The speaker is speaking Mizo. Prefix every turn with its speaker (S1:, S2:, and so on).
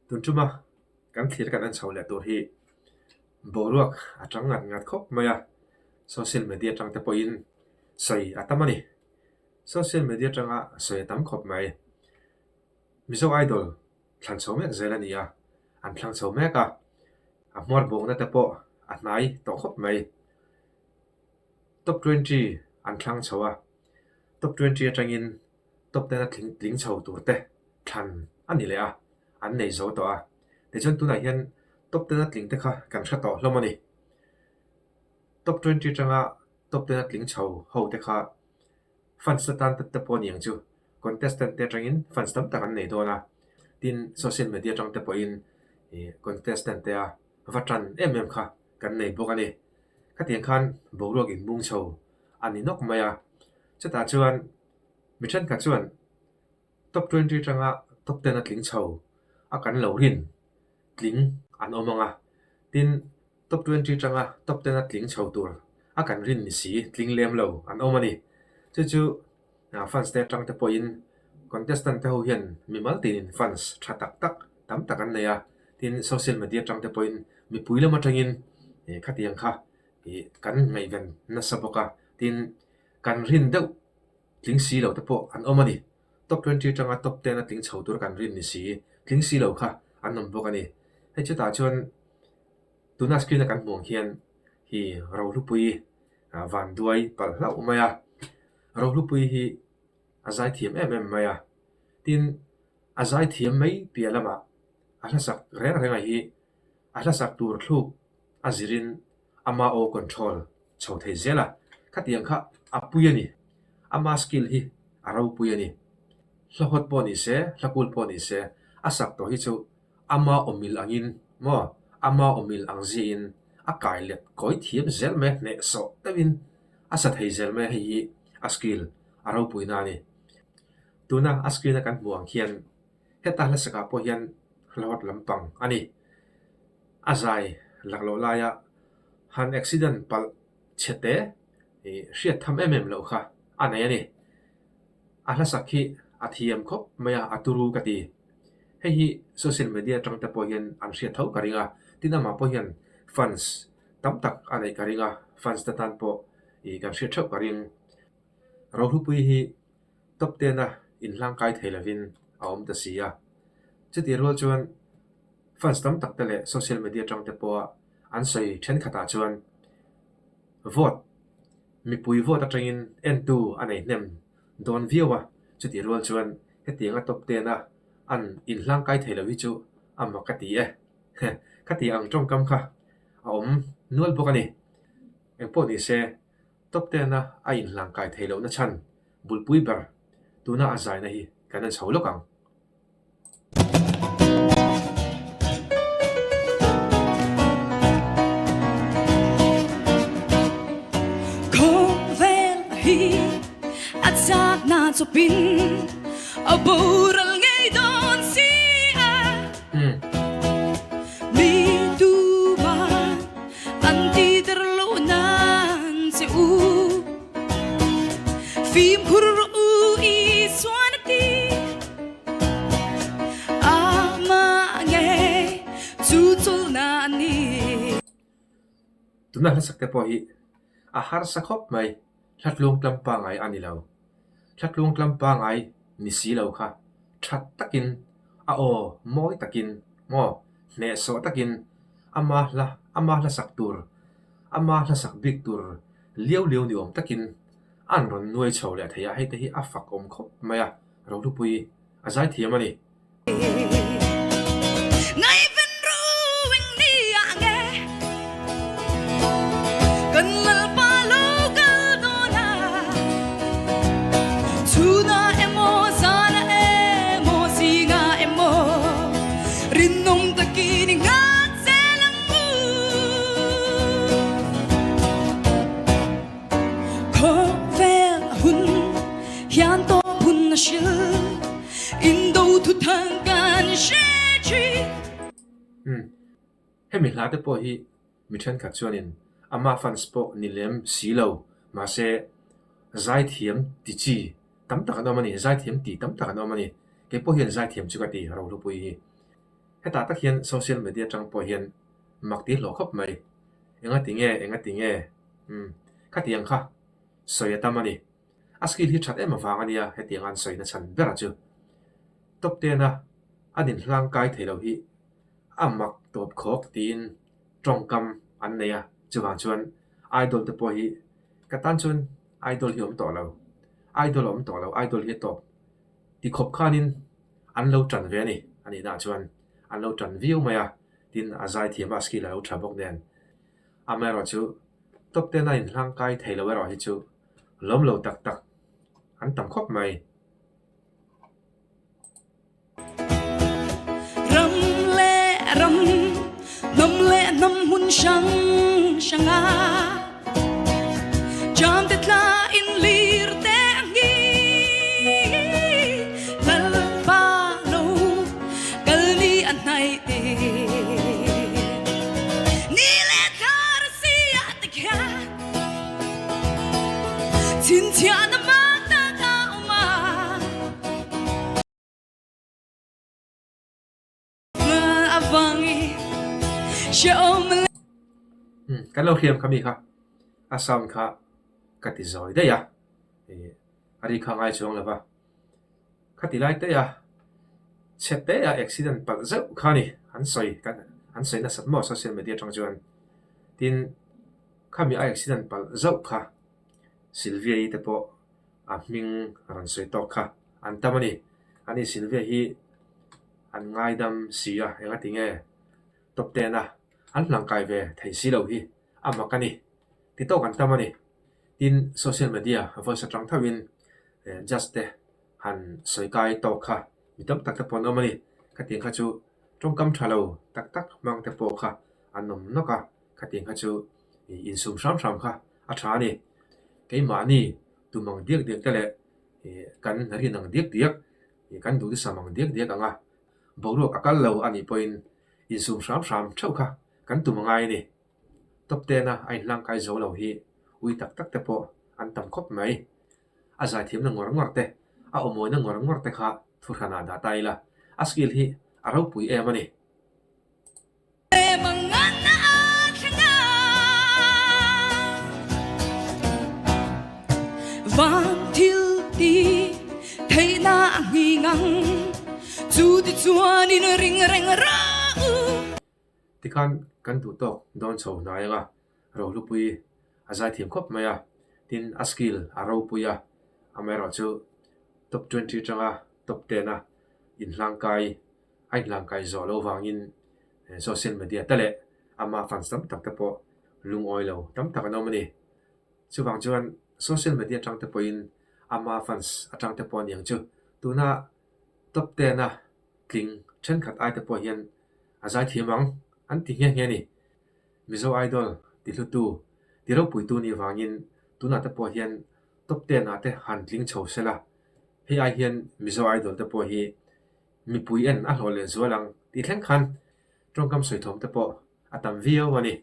S1: Tun tuma kan thlir kan en chho leh tur hi boruak a tang ngat ngat khawp mai a, social media atang te pawhin sawi a tam a ni. Social media atanga sawi a tam khawp mai. Mizo Idol thlan chho mek zel a ni a, an thlang chho mek a, a hmuar bawkna te pawh a hnai tawh khawp mai. Top 20 an thlang chho a, top 20 atangin top 10 a tling tling chho tur te thlan a ni leh a, an nei zo tawh a. Tichuan tunah hian top 10 a tling te kha kan hre tawh hlawm a ni. Top 20 atanga top 10 a tling chho ho te kha Fans te tan te pawh a ni ang chu. Contestant te atangin fans tam tak an nei dawn a, tin social media atang te pawhin ih contestant te a va tan em em kha kan nei bawk a ni. Khatiang khan boruak inbung chho a ni nawk mai a, chutah chuan mi thenkhat chuan top 20 atanga top 10 a tling chho a kan lo rin tling an awm ang a, tin Top 20 atanga top 10 a tling chho tur a kan rin ni si, tling lem lo an awm a ni. Chu chu fans te atang te pawhin contestant te ho hian mimal tinin fans tha tak tak tam tak an nei a, tin social media atang te pawhin mipui lam atangin khatiang kha kan ngaihven nasa bawk a, tin kan rin deuh tling si lo te pawh an awm a ni. Top 20 atanga top 10 a tling chho tur a kan rin ni si, tling si lo kha an awm bawk a ni. Hei chutah chuan Tuna screen a kan hmuh ang hian hi Rohlupui van duai palh hlauh mai a, Rohlupui hi a zaithiam em em mai a, tin a zaithiam mai piah lamah a hlasak reng reng ah hi a hlasak tur thluk a zirin ama aw control chho thei zel a, khatiang kha a pui a ni, ama skill hi a ropui a ni, hla hawt pawh ni se hla kul pawh ni se a sak tawh hi chu Ama awmil angin maw? Ama awmil ang ziahin a kai let kawi thiam zel mai a, hnehsawh deuhin a sa thei zel mai a, hei hi a skill a ropuina a ni. Tuna a screen a kan hmuh ang hian heta hlasakah pawh hian hlawt lampang a ni. A zai lakloh laia han accident palh chhe te ih hriat tham em em loh kha a nei a ni. A hlasak hi a thiam khawp mai a, a turu ka ti. Hei hi social media atang te pawh hian an hriat tho ka ring a, tin amah pawh hian fans tam tak a neih ka ring a, fans te tan pawh ih kan hriat theuh ka ring. Rohlupui hi top 10 a inhlangkai thei lovin a awm ta si a, chutih rual chuan fans tam tak te leh social media atang te pawha an sawi thenkhatah chuan vote mipui vote atangin entu a nei hnem dawn viau a, chutih rual chuan hetianga top 10 a an inhlangkai thei lo hi chu a mak ka ti e. Khati ang tawngkam kha a awm nual bawk a ni. Engpawh ni se, top 10 a a inhlangkai thei lohna chhan bulpui ber tuna a zaina hi kan en chho lawk ang.
S2: Khawvel hi a chakna chawpin a boral ngei dawn si a. Mi tuman an titer lo nan che u. Fimkhur rawh u Isuan a ti. Amah ngei chu chawlhna a ni.
S1: Tuna hlasak te pawh hi a harsa khawp mai. Hla tluangtlam pangngai a ni lo. Hla tluangtlam pangngai ni si lo kha that takin a aw mawi takin maw hnehsawh takin ama hla ama hlasak tur ama hlasak bik tur liau liau ni awm takin an rawn nuai chho leh thei a, hei te hi a fak awm khawp mai a, Rohlupui a zaithiam a ni.
S2: Ngaihven ruing ni ah nge kan Lalpa lo kal dawn a, chhunah emaw zanah emaw zingah emaw rinawm takin i nghak zel ang u. Khawvel a hun hian tawp hun a hril indo thuthang kan hre thin.
S1: Umm hemi hla te pawh hi mi thenkhat chuanin ama fans pawh ni lem si lo mahse zaithiam ti chi tam tak an awm a ni, zaithiam ti tam tak an awm a ni. Keipawh hian zaithiam chu ka ti Rohlupui hi. Hetah tak hian social media atang pawh hian mak ti hlawh khawp mai. Enga ti nge, enga ti nge? Umm, khatiang kha sawi a tam a ni. A skill hi that em avang a nia hetiang an sawi nachhan ber a chu. Top ten a an inhlang kai thei lo hi a mak tawp khawk tiin tawngkam an nei a, chuvang chuan idol te pawh hi ka tan chuan idol hi a awm tawh lo, idol a awm tawh lo, idol hi a tawp ti khawp khanin an lo tan ve a ni, a nihna chuan an lo tan viau mai a, tin a zaithiam a skill a lo tha bawk nen. Amaherawhchu top ten a inhlang kai thei lo erawh hi chu lawm lo tak tak an tam khawp mai.
S2: Ram leh ram, hnam leh hnam hmun hrang hrang a Jam te tla in lir te a ngi Lalpa lo kal ni a hnaih te Ni leh thla ra si ah te khian Chhinchhiahna mak tak a awm a.
S1: Umm kan lo hriam kha mi kha a sound kha ka ti zawi daih a ih a ri kha ngai chuang lo va khati lai te a chhe te a accident palh zeuh kha a ni an sawi kan an sawi nasat maw social media atang chuan tin khami a accident palh zauh kha Sylvia-i te pawh a hming a rawn sawi tawk kha an tam a ni. Ani Sylvia hi an ngaidam si a, engati nge top ten a an hlangkai ve thei si lo hi a mak a ni ti tawk an tam a ni. Tin, social media voice atang thauhin judge te han sawi kai tawk kha mi tam tak te pawh an awm a ni. Khatiang kha chu tawngkam tha lo tak tak hmang te pawh kha an awm nawk a, khatiang kha chu insum hram hram kha a tha a ni. Keimahni tum ang diak diak te leh kan rin ang diak diak, kan duhthusam ang diak diak ang a, boruak a kal lo a nih pawhin insum hram hram theuh kha kan tum a ngai a ni. Top tena a inhlangkai zo lo hi ui tak tak te pawh an tam khawp mai. A zaithiamna ngawr ngawr te, a awmawina ngawr ngawr te kha thuhranah dah ta ila, a skill hi a ropui em a ni.
S2: Van thil ti theihna a nghing ang chu ti chuan in ring reng rawh u.
S1: Tikhan kan duh tawk dawn chho hnai anga Rohlupui a zaithiam khawp mai a, tin a skill a ropui a, amaherawhchu top 20 atanga top 10 a inhlangkai A inhlangkai zawh loh vangin social media te leh ama fans tam tak te pawh lungawi lo tam tak an awm a ni. Chuvang chuan social media atang te pawhin ama fans atang te pawh a niang chu tuna top 10 a tling thenkhat ai te pawh hian a zaithiam ang an ti nghe nghe a ni. Mizo Idol ti hlutu, ti ropuitu nih vangin tunah te pawh hian top 10 ah te han tling chho sela, hei ai hian Mizo Idol te pawh hi Mipui en a hlawh leh zual ang tih thleng khan tawngkam sawi thawm te pawh a tam viau a ni.